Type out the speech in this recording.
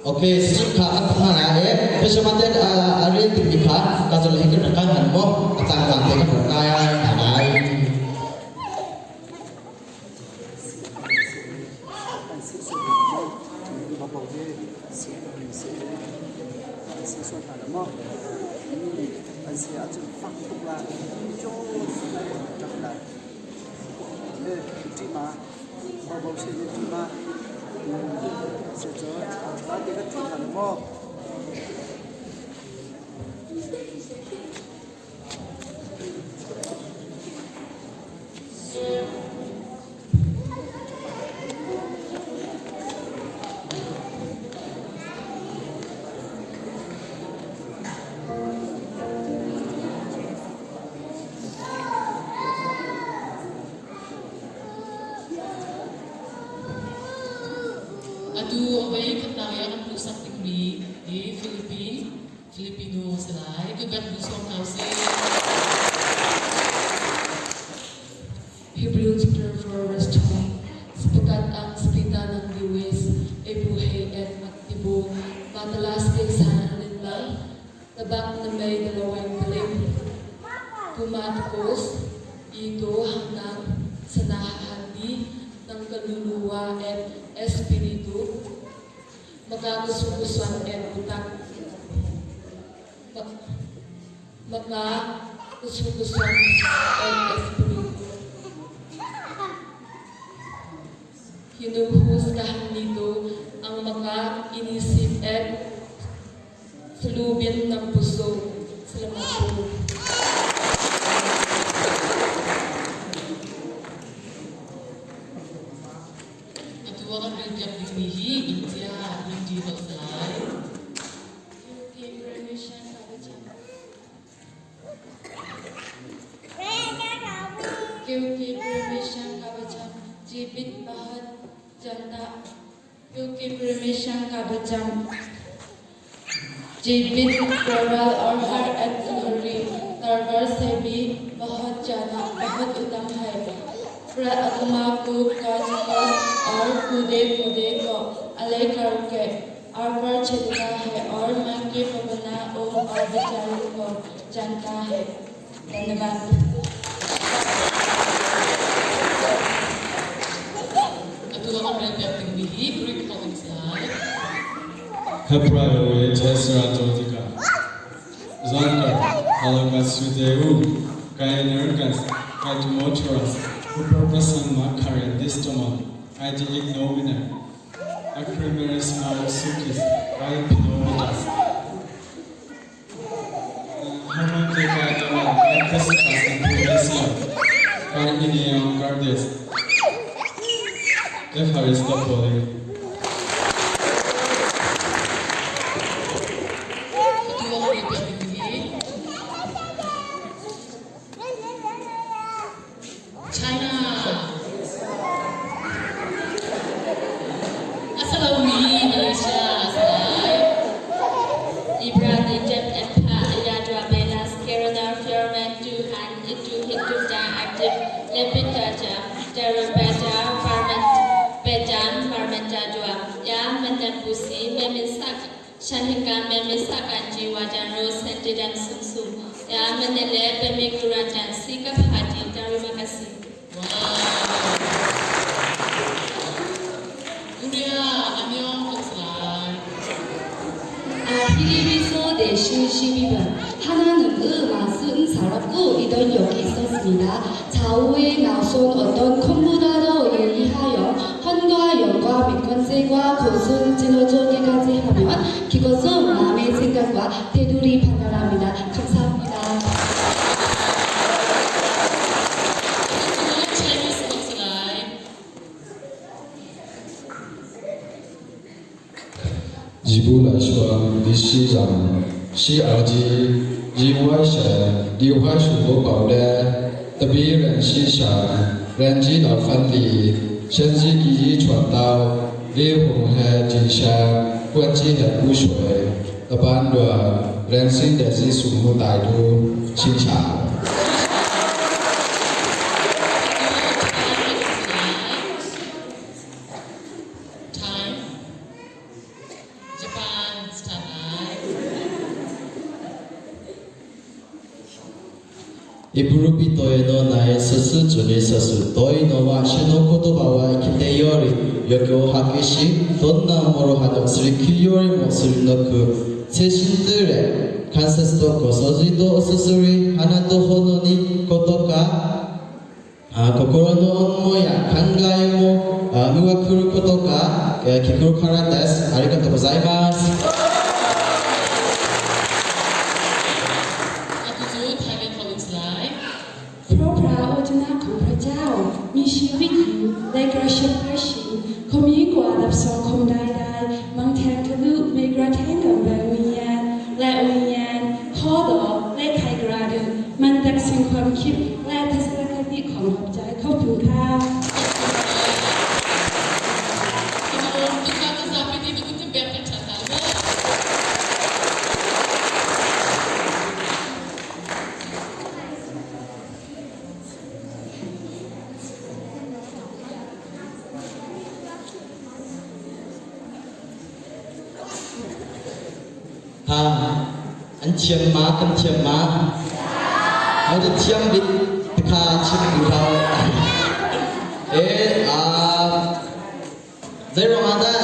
Okay, sisut kha kan hna la e fisherman te a rian timi kha ka zol he kan rak kai han mo a cang cang te kan rak kai hna lai. Atu awei khatnak i a kan hmuhsak dingmi hi Philippine Filipino si lai. Quebec bu sawm hna usih. Hebrew chapter 4 verse 2 Sapagkat ang salita ng Diyos ay buhay at aktibo, matalas kaysa alinmang tabak na may dalawang talim. Tumatapos ito hanggang sa nahahati ng kaluluwa at espiritu, makagustuhan at utak, makagustuhan at espiritu. Hinuhusgahan nito ang mga inisip at salubin ng puso. Salamat po. Atu a kan relpiak dingmi hi India Hindi holh si lai. क्योंकि परमेश्वर का वचन जीवित बहुत ज्यादा क्योंकि परमेश्वर का वचन जीवित प्रबल और हर एक घड़ी तलवार से भी बहुत ज्यादा बहुत उत्तम है। आत्मा को कस कस और कूदे कूदे को अलग करके और पर छिड़का है और मन के पवना ओम और विचारों को जानता है। धन्यवाद। Atu a kan relpiak dingmi hi Greek holh in si lai. Hebrayo tesera dodika. Zankar halakasudeu Gainergas Gaitumotoras Upurpasan Makare Distomon Id Ignomina Acrimeris Marusukis Gaipinovitas Hermantica Dolan Episitas Improvisio Gainion Gardes Evaristopoli. Atu a kan relpiak dingmi hi China a si lomi Malaysia a si lai. Ibrani Jeb Epha Ayadra Melas Kerana Firman Tuhan itu hidup dan aktif lebih tajam daripada pedang bermata dua yang menembusi memisahkan sehingga memisahkan jiwa dan roh sendi dan sumsum yang menilai pemikiran dan sikap hati. Terima kasih. Wow. Korea 안녕 holh si lai. 아히리비소 내신 12번 하나님의 말씀 사롭고 이던 여기 있었습니다. 좌우에 나선 어떤 컴보다도 예리하여 헌과 영과 밑건질과 곧은 찔러주기까지 하면 그것은 마음의 생각과 태도를 판단합니다. 감사합니다. Atu Chinese holh si lai. 一步来说，历史上是儿子因为是刘海树宝的，特别人是上人知道分离，甚至记忆传到李红和之上，关机和不水，的判断人生的是树木态度欣赏。 Atu Thai holh si lai. Thai Japan. イブル人への内接主にさすというのは主の言葉は生きてより欲を発揮しどんな諸刃のすり切りよりも鋭く精神的関節とこそじとすすり花と炎にことか心の思いや考えも上来ることが聞くからです。ありがとうございます。 Atu cu Thailand holh in si lai. เพราะพระวจนะของพระเจ้ามีชีวิตอยู่และกระชับกระชิงคมยิ่งกว่าดับสองคมใดๆมังแทงทะลุไม่กระแทงกับแบงวิญญาณและวิญญาณข้อดอกและไขกระดูกมันตัดสินความคิดและทัศนคติของหัวใจขอบคุณค่ะ Inu ka zapi ti tu kun bek kan chan hna mu. Ha, an thiam ma kan thiam ma? Ai te thiam bik kha chim tu hau. E a zei ruang ah dah